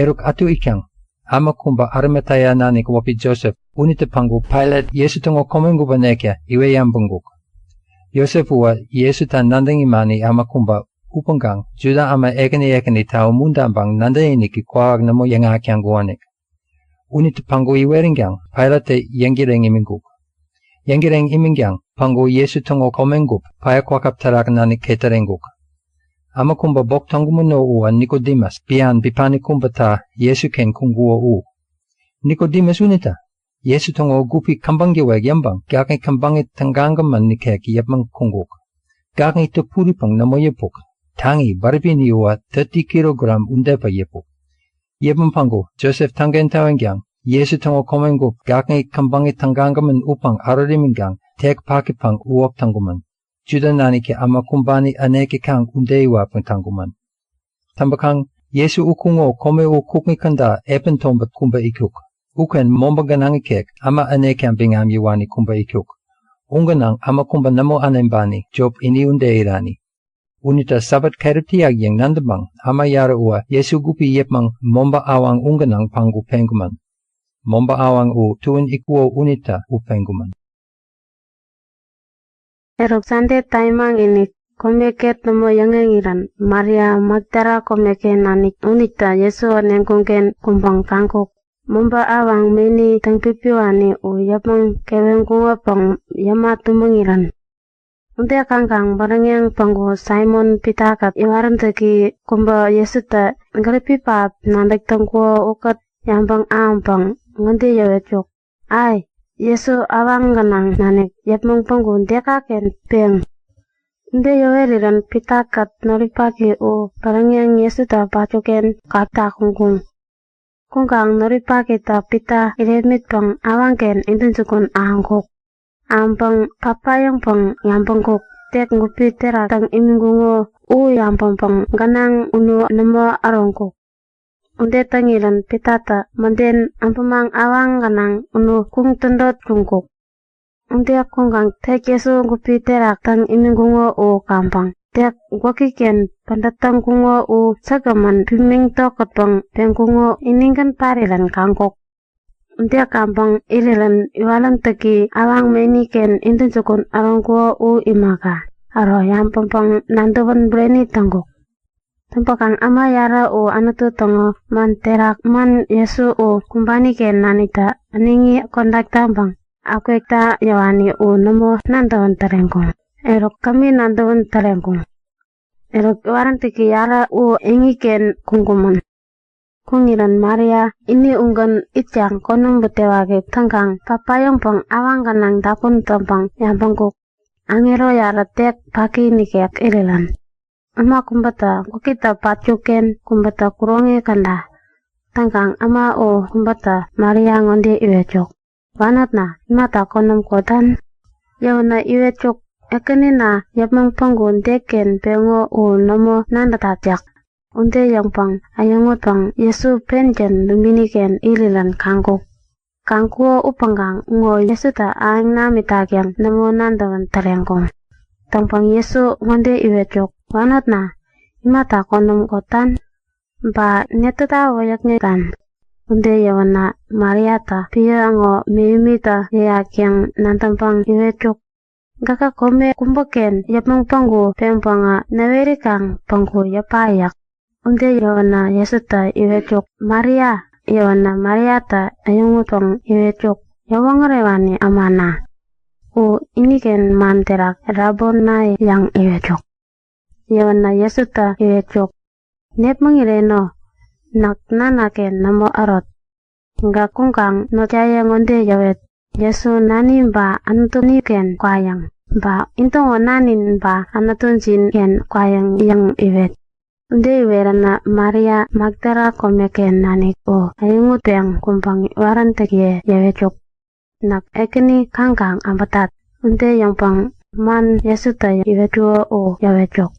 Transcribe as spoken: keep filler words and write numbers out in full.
Eruk ätu itkaŋ äma kubä Arimatea nanik wäpi Josep unitä päŋku Pailat Jesu täŋo komegup änekta iwet yabäŋkuk. Josep uwä Jesuta nadäŋ imani äma kubä upäŋkaŋ Juda äma ekäni ekänita umuntaŋpäŋ nadäkiniki kwawak nämo yäŋahäk täŋkukonik. Unitä päŋku iweränkaŋ Pailattä yäŋtäreŋ imiŋkuk. Yäŋtäreŋ imiŋkaŋ päŋku Jesu täŋo komegup päya kwakäp terak nanik ketäreŋkuk. Äma kubä bok täŋkumäno uwä Nikodemus, bian bipani kubäta Jesuken kuŋkuko u. Nikodemus unitä Jesu täŋo gupi käbäŋ yäwek yäŋpäŋ gakŋi käbäŋi tägagämän nikek yäpmäŋ kuŋkuk. Gakŋi täpuripäŋ nämo yäpuk. Taŋi, bäripini uwä thirty kilogram udepäŋ yäpuk. Yäpmäŋ päŋku Josep täŋkentäwänkaŋ Jesu täŋo komegup gakŋi käbäŋi tägagämän upäŋ ärut imiŋkaŋ tek pakipäŋ uwäk täŋkumän. Juda naniktä äma kumbani änek täkaŋ ude iwatpäŋ täŋkumän. Täŋpäkaŋ Jesu utkuŋo kome u kukŋi käda epän tobät kubä itkuk. Uken mobä gänaŋ ikek äma änekta biŋam yäwani kubä itkuk. U gänaŋ äma kubä nämo äneŋpani jop ini ude irani. Unita Sabat keräp täyak yäŋ nadäŋpäŋ äma yarä uwä Jesu gupi yäpmäŋ mobä awaŋ u gänaŋ päŋku peŋkumän. Mobä awaŋ u tuän itkuko unitä u peŋkumän. Eruk, Sande tamimaŋ-inik kome ket nämo yäŋeŋirän Maria Makdala komeken nanik unitä Jesu äneŋkuŋ-ken kuŋpäŋ kaŋkuk. Mobä awaŋ meni täŋpipiwani u yäpmäŋ keweŋkuŋopäŋ yäma tumäŋirän. Ude kaŋkaŋ bäräŋeŋ päŋku Saimon Pita-kät iwaräntäki kubä Jesutä gäripi pähap nadäk täŋkuko ukät yabäŋ ahäŋpäŋ ŋode yäwetkuk; Ai, Jesu awaŋ gänaŋ nanik yäpmäŋ päŋku dekaken peŋ. Ude yäwerirän Pita-kät noripaki u bäräŋeŋ Jesuta patkuk-ken kapta kuŋkuŋ. Kuŋkaŋ noripakitä Pita irepmitpäŋ awaŋken intäjukun ahäŋkuk. Ahäŋpäŋ papayäŋpäŋ yabäŋkuk; Tek gupi terak täŋ imiŋkuŋo u yabäŋpäŋ gänaŋ unu nämo äroŋkuk. Ude täŋirän Pitatä mäden äbämaŋ awaŋ gänaŋ unu kuŋ tädot kuŋkuk. Ude kuŋkaŋ tek Jesu gupi terak täŋ imiŋkuŋo u kaŋpäŋ tek gwäkiken pädät täŋkuŋo u säkgämän pimiŋ tokätpäŋ peŋkuŋo inigän parirän kaŋkuk. Ude kaŋpäŋ irirän iwaräntäki awaŋ meni-ken intäjukun äroŋkuko u imaka, äro yabäŋpäŋ nadäwän bureni täŋkuk. Täŋpäkaŋ äma yarä u Anutu täŋo man terak man Jesu u kumbani-ken naniktä äneŋi kodak taŋpäŋ akwekta yäwani u nämo nadäwän täreŋkuŋ. Eruk, kämi nadäwän täreŋkuŋ. Eruk, iwaräntäki yarä u eŋiken kuŋkumän. Kuŋirän Maria ini ugän itkaŋ konäm butewaki täŋkaŋ papayäŋpäŋ awaŋ gänaŋ dapun täŋpäŋ yabäŋkuk; Aŋero yarä tek paki nikek irirän. Äma kubätä gwäkitä patkuk-ken kubätä kuroŋi käda. Täŋkaŋ äma u kubätä Maria ŋode iwetkuk; Wanotna, imata konäm kotan? Yäwänä iwetkuk; Ekänina yäpmäŋ päŋku deken peŋo u nämo nadätat yäk. Ude yäŋpäŋ äyäŋutpäŋ Jesu pengän dubini-ken irirän kaŋkuk. Kaŋkuko upäŋkaŋ ŋo Jesutä ahäŋ namitak yäŋ nämo nadäwän täreŋkuŋ. Täŋpäŋ Jesu ŋode iwetkuk; Wanotna, imata konäm kotan? Ba netäta wäyäkŋetan? Ude yäwänä Mariatä piä ŋo mähemitä yäyak yäŋ nadäŋpäŋ iwetkuk; Gäkä kome kubäken yäpmäŋ päŋku peŋpäŋä näwerikaŋ päŋku yäpa yäk. Ude yäwänä Jesutä iwetkuk; Maria! Yäwänä Mariatä äyäŋutpäŋ iwetkuk; Yäwoŋärewani ämana! U iniken man terak Rabonai yäŋ iwetkuk. Yäwänä Jesutä iwetkuk; Nepmäŋireno! Näk Nanaken nämo ärot. Gäk kuŋkaŋ notkaye ŋode yäwet; Jesu Nani ba Anutuniken kwayäŋ, ba intäŋo Nanin ba Anutujin-ken kwayäŋ yäŋ iwet. Ude iweränä Maria Makdala komeken nanik u äyäŋutpeŋ kuŋpäŋ iwaräntäkiye yäwetkuk; Näk Ekäni kaŋkaŋ äbätat. Ude yäŋpäŋ man Jesutä iwetkuko u yäwetkuk.